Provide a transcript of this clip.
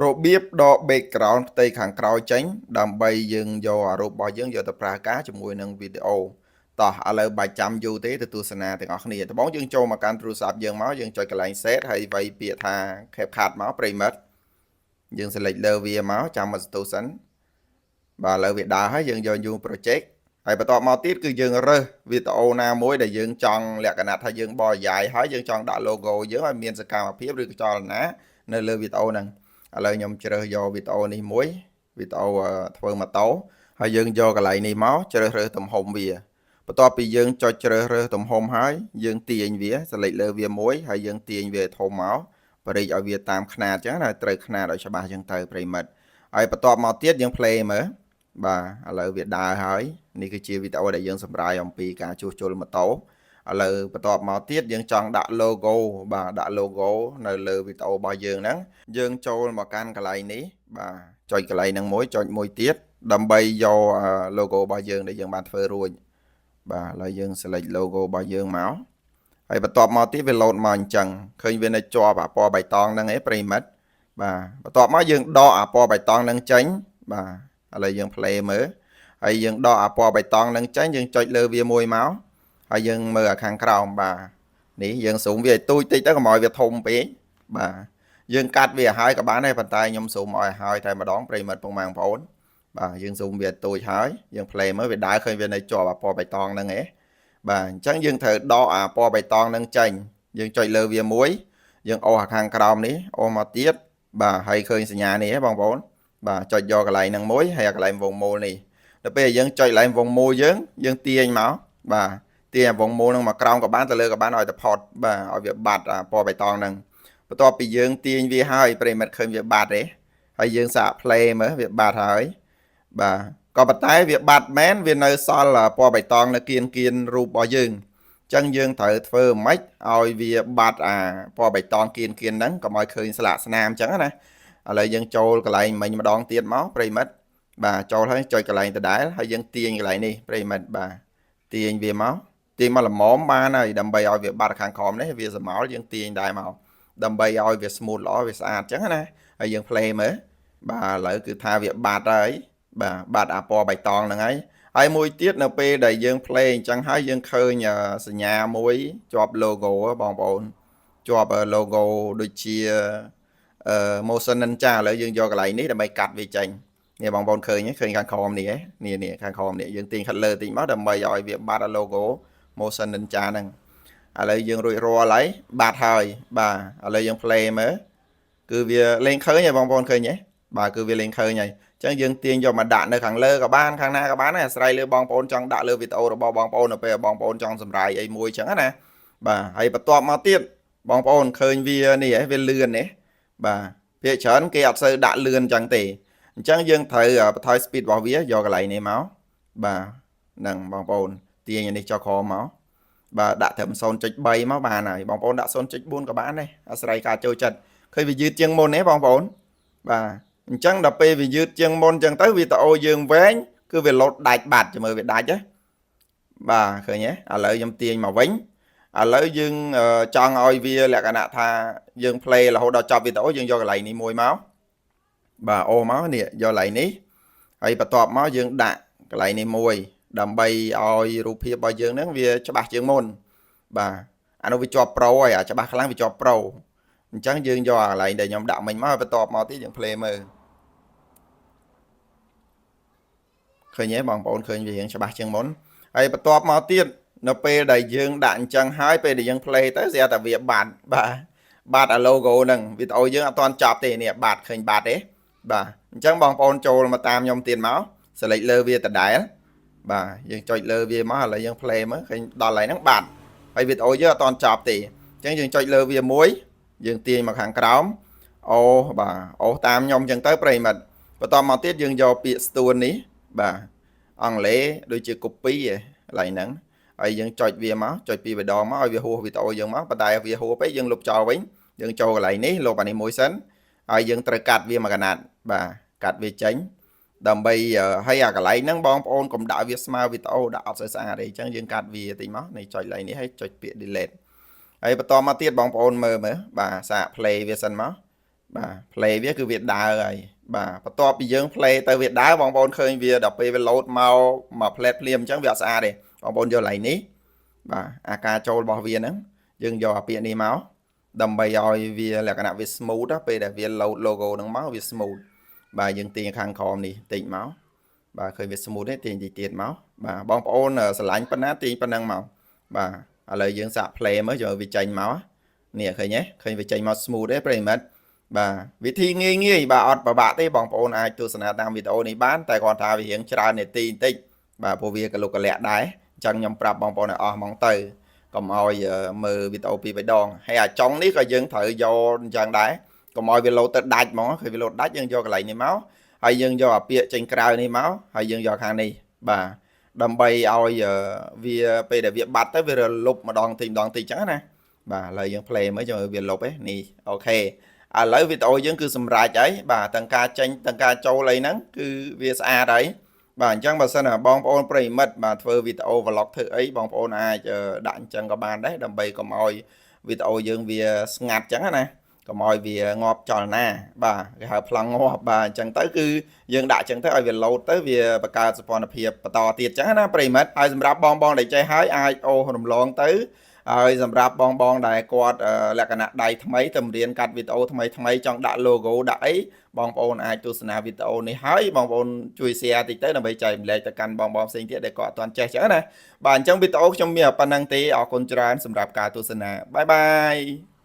របៀបដក background ផ្ទៃខាងក្រោយចេញដើម្បីយើងយកអារូបរបស់យើងយកទៅប្រើការជាមួយនឹងវីដេអូតោះឥឡូវបាច់ចាំយូរទេទៅទស្សនាទាំងអស់គ្នាដំបូងយើងចូលមកកាន់ទូរស័ព្ទយើងមកយើងចុចកន្លែង set ហើយវាយពាក្យថា CapCut មកប្រិមិត្តយើង select លើវាមកចាំមកស្ទូសិនបាទឥឡូវវាដើរហើយយើងយក new project ហើយបន្ទាប់មកទៀតគឺយើងរើសវីដេអូណាមួយដែលយើងចង់លក្ខណៈថាយើងបរិយាយហើយយើងចង់ដាក់ logo យើងឲ្យមានសកម្មភាពឬក៏ចលនានៅលើវីដេអូហ្នឹងឥឡូវខ្ញុំជ្រើសយកវីដេអូនេះមួយវីដេអូធ្វើម៉ូតូហើយយើងយកកន្លែងនេះមកជ្រើសរើសទំហំវាបន្ទាប់ពីយើងចុចជ្រើសរើសទំហំហើយយើងទាញវា select លើវាមួយហើយយើងទាញវាឲ្យធំមកបរិចឲ្យវាតាមខ្នាតអញ្ចឹងណាត្រូវខ្នាតឲ្យច្បាស់អញ្ចឹងទៅប្រិមិត្តហើយបន្ទាប់មកទៀតយើង play មើលបាទឥឡូវវាដើរហើយនេះគឺជាវីដេអូដែលយើងសម្រាយអំពីការជួសជុលម៉ូតូឥឡូវបន្ទាប់មកទៀតយើងចង់ដាក់ logo បាទដាក់ logo នៅលើវីដេអូរបស់យើងហ្នឹងយើងចូលមកកាន់កន្លែងនេះបាទចុចកន្លែងហ្នឹងមួយចុចមួយទៀតដើម្បីយក logo របស់យើងដែលយើងបានធ្វើរួចបាទឥឡូវយើង select logo របស់យើងមកហើយបន្ទាប់មកទៀតវា load មកអញ្ចឹងឃើញវានៅជាប់អាពណ៌បៃតងហ្នឹងឯងប្រិមិត្តបាទបន្ទាប់មកយើងដកអាពណ៌បៃតងហ្នឹងចេញបាទឥឡូវយើង play មើលហើយយើងដកអាពណ៌បៃតងហ្នឹងចេញយើងចុចលើវាមួយមកហើយយើងមើលអាខាងក្រោមបាទនេះយើង zoom វាឲ្យទូចតិចទៅកុំឲ្យវាធំពេកបាទយើងកាត់វាឲ្យហើយក៏បានដែរប៉ុន្តែខ្ញុំ zoom ឲ្យហើយតែម្ដងប្រិមិត្តពុកម៉ែបងប្អូនបាទយើង zoom វាទូចហើយយើង play មើលវាដើរឃើញវានៅជាប់អាពណ៌បៃតងហ្នឹងឯងបាទអញ្ចឹងយើងត្រូវដកអាពណ៌បៃតងហ្នឹងចេញយើងចុចលើវាមួយយើងអូសអាខាងក្រោមនេះអូសមកទៀតបាទហើយឃើញសញ្ញានេះហ៎បងប្អូនបាទចុចយកកន្លែងហ្នឹងមួយហើយអាកន្លែងវងមូលនេះដល់ពេលយើងចុចកន្លែងវងមូលយើងយើងទាញមកបាទទាញអាវងមូលហ្នឹងមកក្រោមក៏បានទៅលើក៏បានឲ្យតែផុតបាទឲ្យវាបាត់អាពណ៌បៃតងហ្នឹងបន្ទាប់ពីយើងទាញវាហើយប្រិមិត្តឃើញវាបាត់ទេហើយយើងសាក play មើលវាបាត់ហើយបាទក៏ប៉ុន្តែវាបាត់មែនវានៅសល់ពណ៌បៃតងនៅគៀនគៀនរូបរបស់យើងអញ្ចឹងយើងត្រូវធ្វើម៉េចឲ្យវាបាត់អាពណ៌បៃតងគៀនគៀនហ្នឹងកុំឲ្យឃើញស្លាកស្នាមអញ្ចឹងណាឥឡូវយើងចូលកន្លែងមិញម្ដងទៀតមកប្រិមិត្តបាទចូលហើយចុចកន្លែងដដែលហើយយើងទាញកន្លែងនេះប្រិមិត្តបាទទាញវាមកទាញមកល្មមបានហើយដើម្បីឲ្យវាបាត់ខាងក្រោមនេះវាសមោលយើងទាញដែរមកដើម្បីឲ្យវា smooth ល្អវាស្អាតអញ្ចឹងណាហើយយើង play មើលបាទឥឡូវគឺថាវាបាត់ហើយបាទបាត់អាពណ៌បៃតងហ្នឹងហើយហើយមួយទៀតនៅពេលដែលយើង play អញ្ចឹងហើយយើងឃើញសញ្ញាមួយជាប់ logo បងប្អូនជាប់ logo ដូចជា motion ninja ឥឡូវយើងយកកន្លែងនេះដើម្បីកាត់វាចេញនេះបងប្អូនឃើញឃើញខាងក្រោមនេះនេះនេះខាងក្រោមនេះយើងទាញខាត់លើតិចមកដើម្បីឲ្យវាបាត់ logo motion ninja ហ្នឹងឥឡូវយើងរួចរាល់ហើយបាត់ហើយបាទឥឡូវយើង play មើលគឺវាលេងឃើញហើយបងប្អូនឃើញទេបាទគឺវាលេងឃើញហើយអញ្ចឹងយើងទាញយកមកដាក់នៅខាងលើក៏បានខាងណាក៏បានដែរអាស្រ័យលើបងប្អូនចង់ដាក់លើវីដេអូរបស់បងប្អូននៅពេលបងប្អូនចង់សម្រាយអីមួយអញ្ចឹងណាបាទហើយបន្ទាប់មកទៀតបងប្អូនឃើញវានេះហ៎វាលឿននេះបាទភាគច្រើនគេអត់សូវដាក់លឿនអញ្ចឹងទេអញ្ចឹងយើងត្រូវបន្ថយ speed របស់វាយកកន្លែងនេះមកបាទហ្នឹងបងប្អូនទាញអានេះចុះក្រោមមកបាទដាក់ត្រឹម0.3មកបានហើយបងប្អូនដាក់0.4ក៏បានដែរអាស្រ័យការចូលចិត្តឃើញវាយឺតជាងមុនទេបងប្អូនបាទអញ្ចឹងដល់ពេលវាយឺតជាងមុនអញ្ចឹងទៅវីដេអូយើងវែងគឺវាលោតដាច់បាត់ចាំមើលវាដាច់ហ៎បាទឃើញទេឥឡូវខ្ញុំទាញមកវិញឥឡូវយើងចង់ឲ្យវាលក្ខណៈថាយើង play រហូតដល់ចប់វីដេអូយើងយកកន្លែងនេះមួយមកបាទអូមកនេះយកកន្លែងនេះហើយបន្ទាប់មកយើងដាក់កន្លែងនេះមួយដើម្បីឲ្យរូបភាពរបស់យើងហ្នឹងវាច្បាស់ជាងមុនបាទអានោះវាជាប់ Pro ហើយអាច្បាស់ខ្លាំងវាជាប់ Pro អញ្ចឹងយើងយកអាកន្លែងដែលខ្ញុំដាក់មិញមកបន្ទាប់មកទៀតយើង play មើលឃើញទេបងប្អូនឃើញវារៀងច្បាស់ជាងមុនហើយបន្ទាប់មកទៀតនៅពេលដែលយើងដាក់អញ្ចឹងហើយពេលដែលយើង play ទៅស្រាប់តែវាបាត់បាទបាត់អា logo ហ្នឹងវីដេអូយើងអត់ទាន់ចប់ទេនេះបាត់ឃើញបាត់ទេបាទអញ្ចឹងបងប្អូនចូលមកតាមខ្ញុំទៀតមក select លើវាដដែលបាទយើងចុចលើវាមកឥឡូវយើង play មើលឃើញដល់ហើយហ្នឹងបាត់ហើយវីដេអូយើងអត់ទាន់ចប់ទេអញ្ចឹងយើងចុចលើវាមួយយើងទាញមកខាងក្រោមអូបាទអូតាមខ្ញុំអញ្ចឹងទៅប្រិមិត្តបន្តមកទៀតយើងយកពាក្យស្ទួននេះបាទអង់គ្លេសដូចជា copy ឯកន្លែងហ្នឹងហើយយើងចុចវាមកចុចពីរដងមកឲ្យវាហួសវីដេអូយើងមកប៉ុន្តែវាហួសពេកយើងលុបចោលវិញយើងចូលកន្លែងនេះលុបអានេះមួយសិនហើយយើងត្រូវកាត់វាមួយកណាត់បាទកាត់វាចេញដើម្បីឲ្យអាកន្លែងហ្នឹងបងប្អូនកុំដាក់វាស្មើវីដេអូដាក់អត់សូវស្អាតទេអញ្ចឹងយើងកាត់វាតិចមកនេះចុចកន្លែងនេះហើយចុចពាក្យ delete ហើយបន្តមកទៀតបងប្អូនមើលមើលបាទសាក play វាសិនមក បាទ play វាគឺវាដើរហើយបាទបន្ទាប់ពីយើង play ទៅវាដើរបងប្អូនឃើញវាដល់ពេលវា load មកមក plate ភ្លាមអញ្ចឹងវាអត់ស្អាតទេបងប្អូនយកកន្លែងនេះបាទអាការចូលរបស់វាហ្នឹងយើងយកអាពាក្យនេះមកដើម្បីឲ្យវាលក្ខណៈវា smooth ពេលដែលវា load logo ហ្នឹងមកវា smooth បាទយើងទាញខាងក្រោមនេះតិចមកបាទឃើញវា smooth ទេទាញតិចទៀតមកបាទបងប្អូនស្រឡាញ់ប៉ុណ្ណាទាញប៉ុណ្ណឹងមកបាទឥឡូវយើងសាក play មើលយកវាចេញមកនេះឃើញទេឃើញវាចេញមក smooth ទេប្រិយមិត្តបាទវិធីងាយងាយបាទអត់ពិបាកទេបងប្អូនអាចទស្សនាតាមវីដេអូនេះបានតែគាត់ថាវារៀងច្រើននាទីបន្តិចបាទព្រោះវាកលុកកលៈដែរអញ្ចឹងខ្ញុំប្រាប់បងប្អូនឲ្យអស់ហ្មងទៅកុំឲ្យមើលវីដេអូពីរបីដងហើយអាចុងនេះក៏យើងត្រូវយកអញ្ចឹងដែរកុំឲ្យវាលោតទៅដាច់ហ្មងឃើញវាលោតដាច់យើងយកកន្លែងនេះមកហើយយើងយកអាពាក្យចេញក្រៅនេះមកហើយយើងយកខាងនេះបាទដើម្បីឲ្យវាពេលដែលវាបាត់ទៅវារលុបម្ដងតិចម្ដងតិចអញ្ចឹងណាបាទឥឡូវយើង play មើលចូលវាលុបឯនេះOK ឥឡូវវីដេអូយើងគឺសម្រេចហើយបាទទាំងការចេញទាំងការចូលអីហ្នឹងគឺវាស្អាតហើយបាទអញ្ចឹងបើសិនណាបងប្អូនប្រិយមិត្តបាទធ្វើវីដេអូ vlog ធ្វើអីបងប្អូនអាចដាក់អញ្ចឹងក៏បានដែរដើម្បីកុំឲ្យវីដេអូយើងវាស្ងាត់អញ្ចឹងណាកុំឲ្យវាងាប់ចលនាបាទគេហៅប្លង់ងាប់បាទអញ្ចឹងទៅគឺយើងដាក់អញ្ចឹងទៅឲ្យវាលោតទៅវាបង្កើតសពន្ធភាពបន្តទៀតអញ្ចឹងណាប្រិយមិត្តហើយសម្រាប់បងបងដែលចេះហើយអាចអូសរំលងទៅហើយសម្រាប់បងបងដែលគាត់លក្ខណៈដៃថ្មីទៅរៀនកាត់វីដេអូថ្មីថ្មីចង់ដាក់ logo ដាក់អីបងប្អូនអាចទស្សនាវីដេអូនេះហើយបងប្អូនជួយ share តិចទៅដើម្បីចែករំលែកទៅកាន់បងបងផ្សេងទៀតដែលគាត់អត់ទាន់ចេះចឹងណាបាទអញ្ចឹងវីដេអូខ្ញុំមានប៉ុណ្ណឹងទេអរគុណច្រើនសម្រាប់ការទស្សនាbye bye.